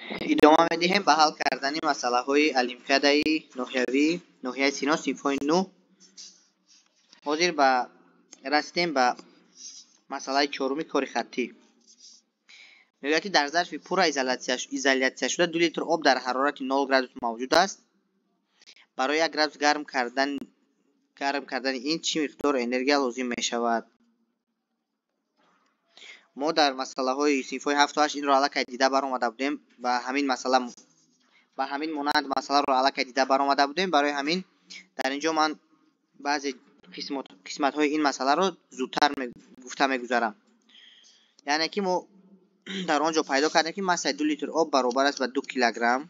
Идома медиҳем ба ҳал кардани масъалаҳои олимпиадаи ноҳиявии ноҳияи Сино синфҳои 9. Ҳозир ба расидем ба масъалаи чоруми кори хаттӣ. Мегӯяд, ки дар зарфи пурра изолятсия шуда 2 литр об дар ҳарорати 0 градус мавҷуд аст. Барои 1 градус гарм кардани ин чӣ миқдор энергия лозим мешавад? Мо дар масъалаҳои синфҳои 7 ва 8 инро аллакай дида баромада будем. Ба ҳамин масъала, ба ҳамин монанд масъаларо аллакай дида баромада будем. Барои ҳамин дар инҷо ман баъзе қисматҳои ин масъаларо зудтар гуфта мегузарам. Яъне ки мо дар он ҷо пайдо кардем, ки массаи 2 литр об баробар аст ба 2 килограмм.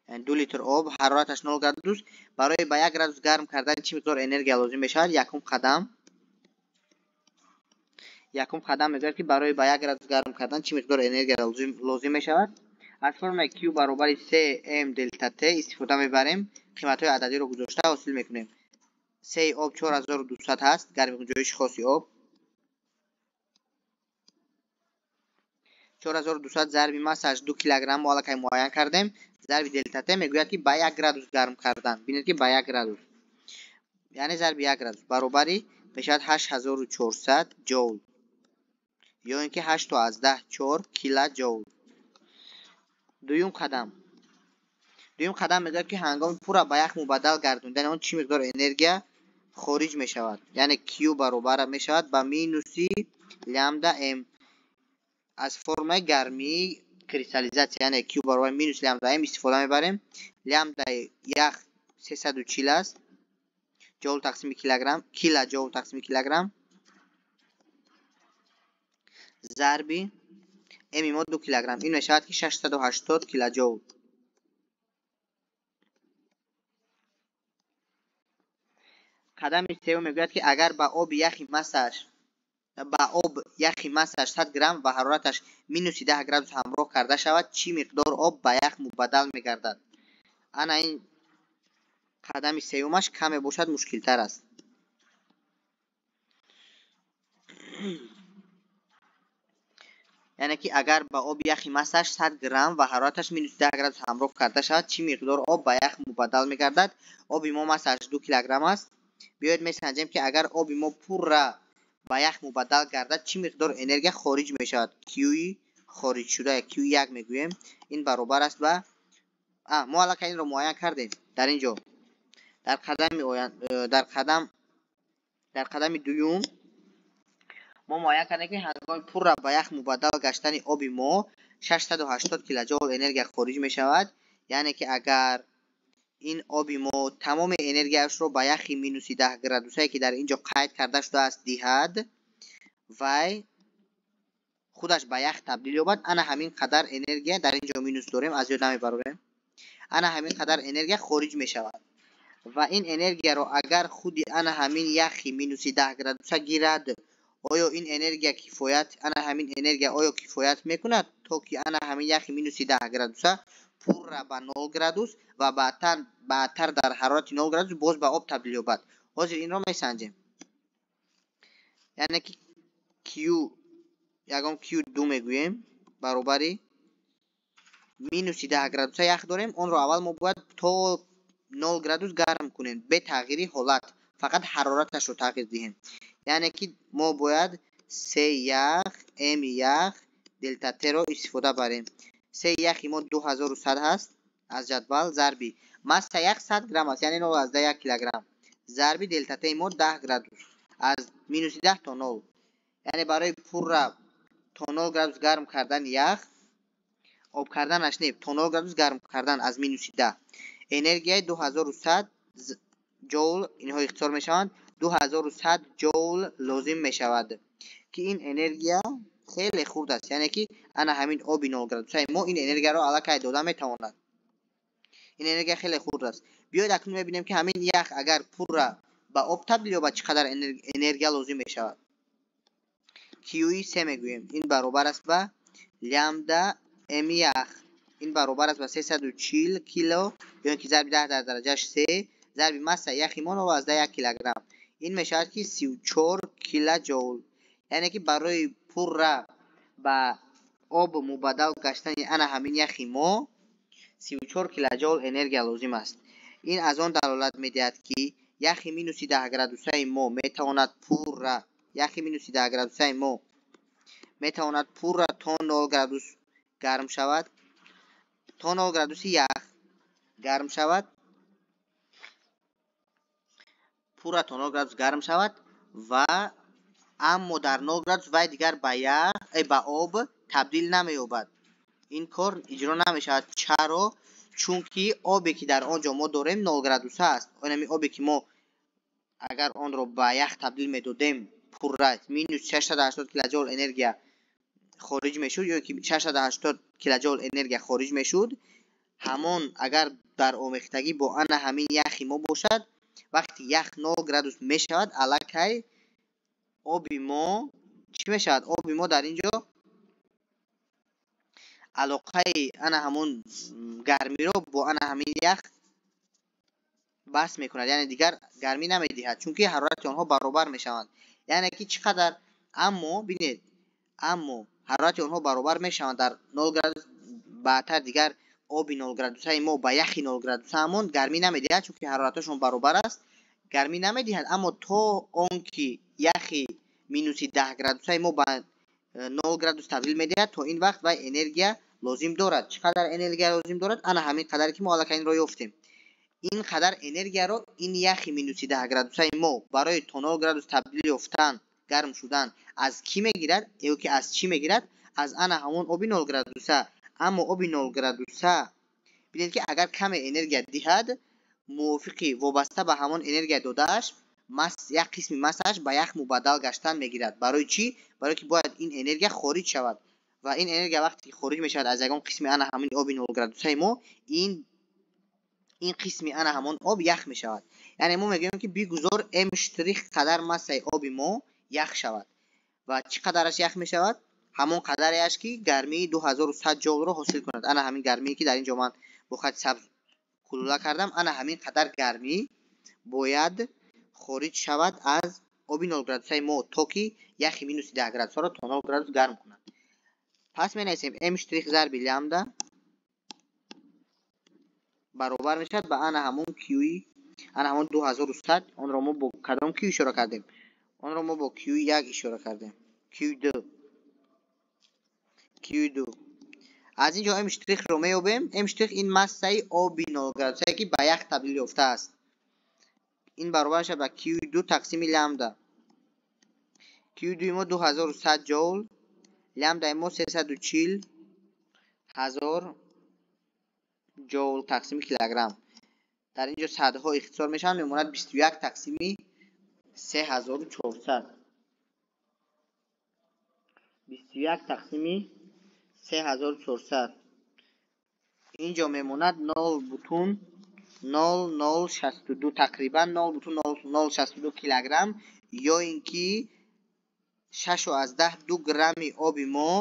Яъне 2 литр об ҳарораташ 0 градус. Барои ба 1 градус гарм кардан чӣ миқдор энергия лозим мешавад? Якум қадам мегӯяд, ки барои ба 1 градус гарм кардан чӣ миқдор энергия лозим мешавад? Аз формулаи Q баробари C M делта T истифода мебарем. Қиматҳои ададиро гузошта ҳосил мекунем. C об 4200 ҳаст, гарми ғунҷоиши хоси об. 4200 зарби массаш 2 килограмм мо аллакай муайян кардем. Зарби делта Т мегӯяд, ки ба 1 градус гарм кардан. Бинед, ки ба 1 градус. Яъне зарби 1 градус баробари мешавад 8400 ҷоул. Ё ин ки 8,4 килоҷоул. Дуюм қадам. Дуюм қадам мегӯяд, ки ҳангоми пурра ба ях мубаддал гардондани он чӣ миқдор энергия хориҷ мешавад. Яъне Q баробар мешавад ба минуси лямбда М. Аз формулаи гармии кристаллизатсия, яъне Q баробар минус лямбда М истифода мебарем. Лямбдаи ях 340 аст. Ҷоул тақсими килограмм, килоҷоул тақсими килограмм. Зарби М мо 2 килограмм. Ин мешавад, ки 680 килоҷоул. Қадами сеюм мегӯяд, ки агар ба оби яхи массааш ба об яхи массааш 100 грамм ва ҳарораташ минуси 10 градус ҳамроҳ карда шавад, чӣ миқдор об ба ях мубаддал мегардад? Ана ин қадами сеюмаш каме бошад мушкилтар аст. Яъне ки агар ба оби яхи массааш 100 грамм ва ҳарораташ минус 10 градус ҳамроҳ карда шавад, чӣ миқдор об ба ях мубаддал мегардад? Оби мо массааш 2 килограмм аст. Биёед месанҷем, ки агар оби мо пурра ба ях мубаддал гардад, чӣ миқдор энергия хориҷ мешавад? Q хориҷ шуда, Q1 мегӯем. Ин баробар аст ба мо аллакай инро муайян кардем дар ин ҷо. Дар қадами оян, дар қадами дуюм мо муайян кардем, ки ҳангоми пурра ба ях мубаддал гаштани оби мо 680 килоҷоул энергия хориҷ мешавад. Яъне ки агар ин оби мо тамоми энергияашро ба яхи минуси 10 градусае, ки дар ин ҷо қайд карда шудааст, диҳад, вай худаш ба ях табдил ёбад. Ана ҳамин қадар энергия дар ин ҷо минус дорем, аз ёд намебарорем. Ана ҳамин қадар энергия хориҷ мешавад. Ва ин энергияро агар худи ана ҳамин яхи минуси 10 градуса гирад, оё ин энергия кифоят, ана ҳамин энергия оё кифоят мекунад, то ки ана ҳамин яхи минуси 10 градуса пурра ба 0 градус ва баъдтар дар ҳарорати 0 градус боз ба об табдил ёбад? Ҳозир инро месанҷем. Яъне ки Q ягон Q2 мегӯем баробари минуси 10 градуса ях дорем. Онро аввал мо бояд то 0 градус гарм кунем, бе тағйири ҳолат, фақат ҳарораташро тағйир диҳем. Яъне ки мо бояд C ях, М ях, делта Т-ро истифода барем. C яхи мо 2100 ҳаст аз ҷадвал, зарби масса ях 100 грамм аст, яъне 0,1 килограмм, зарби делта Т мо 10 градус аз минуси 10 то 0. Яъне барои пурра то 0 градус гарм кардани ях, об карданаш не, то 0 градус гарм кардан аз минуси 10, энергияи 2100 ҷоул, инҳо ихтисор мешаванд, 2100 ҷоул лозим мешавад, ки ин энергия хеле хурд аст. Яъне ки ана ҳамин оби 0 градусаи мо ин энергияро аллакай дода метавонад. Ин энергия хеле хурд аст. Биёед акнун мебинем, ки ҳамин ях агар пурра ба об табдил ёбад, чӣ қадар энергия лозим мешавад. Q се мегӯем. Ин баробар аст ба лямбда М ях. Ин баробар аст ба 340 кило ё ин ки зарби 10 дар дараҷааш 3 зарби масса яхи мо 0,1 килограмм. Ин мешавад, ки 34 килоҷоул. Яъне ки барои пурра ба об мубаддал гаштани ана ҳамин яхи мо 34 килоҷоул энергия лозим аст. Ин аз он далолат медиҳад, ки яхи минуси 10 градусаи мо метавонад пурра, яхи минуси 10 градусаи мо метавонад пурра то 0 градус гарм шавад, то 0 градуси ях гарм шавад, пурра то 0 градус гарм шавад ва аммо дар 0 градус вай дигар ба ях, ба об табдил намеёбад. Ин кор иҷро намешавад. Чаро? Чунки обе ки дар он ҷо мо дорем 0 градуса аст. Онами обе ки мо агар онро ба ях табдил медодем, пурра минус 680 килоҷоул энергия хориҷ мешуд, ё ки 680 килоҷоул энергия хориҷ мешуд, ҳамон агар дар омехтагӣ бо ана ҳамин яхи мо бошад, вақти ях 0 градус мешавад, аллакай оби мо чӣ мешавад? Оби мо дар ин ҷо алоқаи ана ҳамон гармиро бо ана ҳамин ях бас мекунад, яъне дигар гармӣ намедиҳад, чунки ҳарорати онҳо баробар мешаванд. Яъне ки чӣ қадар, аммо бинед, аммо ҳарорати онҳо баробар мешаванд дар 0 градус, баъдтар дигар оби 0 градусаи мо ба яхи 0 градусаамон гармӣ намедиҳад, чунки ҳарораташон баробар аст, гармӣ намедиҳад. Аммо то он ки яхи минуси 10 градусаи мо ба 0 градус табдил медиҳад, то ин вақт вай энергия лозим дорад. Чӣ қадар энергия лозим дорад? Ана ҳамин қадаре ки мо аллакай инро ёфтем. Ин қадар энергияро ин яхи минуси 10 градусаи мо барои то 0 градус табдил ёфтан, гарм шудан аз кӣ мегирад? Ё ки аз чӣ мегирад? Аз ана ҳамон оби 0 градуса. Аммо оби 0 градуса бинед ки агар каме энергия диҳад, мувофиқи вобаста ба ҳамон энергия додааш, як қисми массааш ба ях мубаддал гаштан мегирад. Барои чӣ? Барои ки бояд ин энергия хориҷ шавад ва ин энергия вақте ки хориҷ мешавад аз ягон қисми ана ҳамин оби 0 градусаи мо, ин қисми ана ҳамон об ях мешавад. Яъне мо мегӯем ки бигузор м штрих қадар массаи оби мо ях шавад ва чӣ қадараш ях мешавад? Ҳамон қадареаш ки гармии 2100 ҷоулро ҳосил кунад. Ана ҳамин гармие ки дар ин ҷо ман бо хати сабз кулула кардам, ана ҳамин қадар гармӣ бояд хориҷ шавад аз оби 0 градусаи мо, то ки яхи минуси 10 градусаро то 0 градус гарм кунад. Пас менависем м штрих зарби лямбда баробар мешавад ба ана ҳамон q, ана ҳамон 2100. Онро мо бо кадом q ишора кардем? Онро мо бо q1 ишора кардем, q2, q2. Аз ин ҷо м штрихро меёбем. М штрих ин массаи оби 0 градусае ки ба ях табдил ёфтааст. Ин баробар мешавад ба q2 тақсими лямбда. q2 мо 2100 ҷоул, лямбдаи мо 340 ҳазор ҷоул тақсими килограмм. Дар ин ҷо садҳо ихтисор мешаванд, мемонад 21 тақсими 3400. 21 тақсими 3400. Ин ҷо мемонад 0,0062, тақрибан 0,0062 килограмм, ё ин ки 6,2 грамми оби мо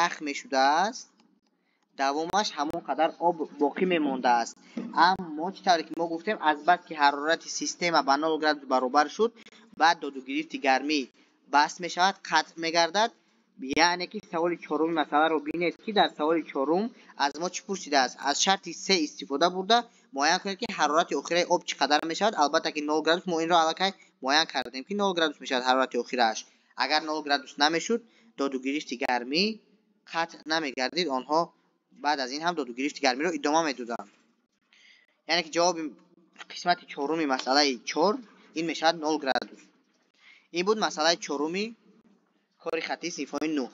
ях мешудааст, давомаш ҳамон қадар об боқӣ мемондааст. Аммо чӣ тавре ки мо гуфтем, азбаски ҳарорати система ба 0 градус баробар шуд, баъд додугирифти гармӣ бас мешавад, қатъ мегардад. Яъне ки саволи чоруми масъаларо бинед ки дар саволи чорум аз мо чӣ пурсидааст? Аз шарти се истифода бурда муайян кунед ки ҳарорати охираи об чӣ қадар мешавад. Албатта ки 0 градус мо инро аллакай муайян кардем ки 0 градус мешавад ҳарорати охирааш. Агар 0 градус намешуд, додугирифти гармӣ қатъ намегардид, онҳо баъд аз ин ҳам додугирифти гармиро идома медоданд. Яъне ки ҷавоби қисмати чоруми масъалаи 4 ин мешавад 0 градус. Ин буд масъалаи чоруми кори хаттии синфҳои 9.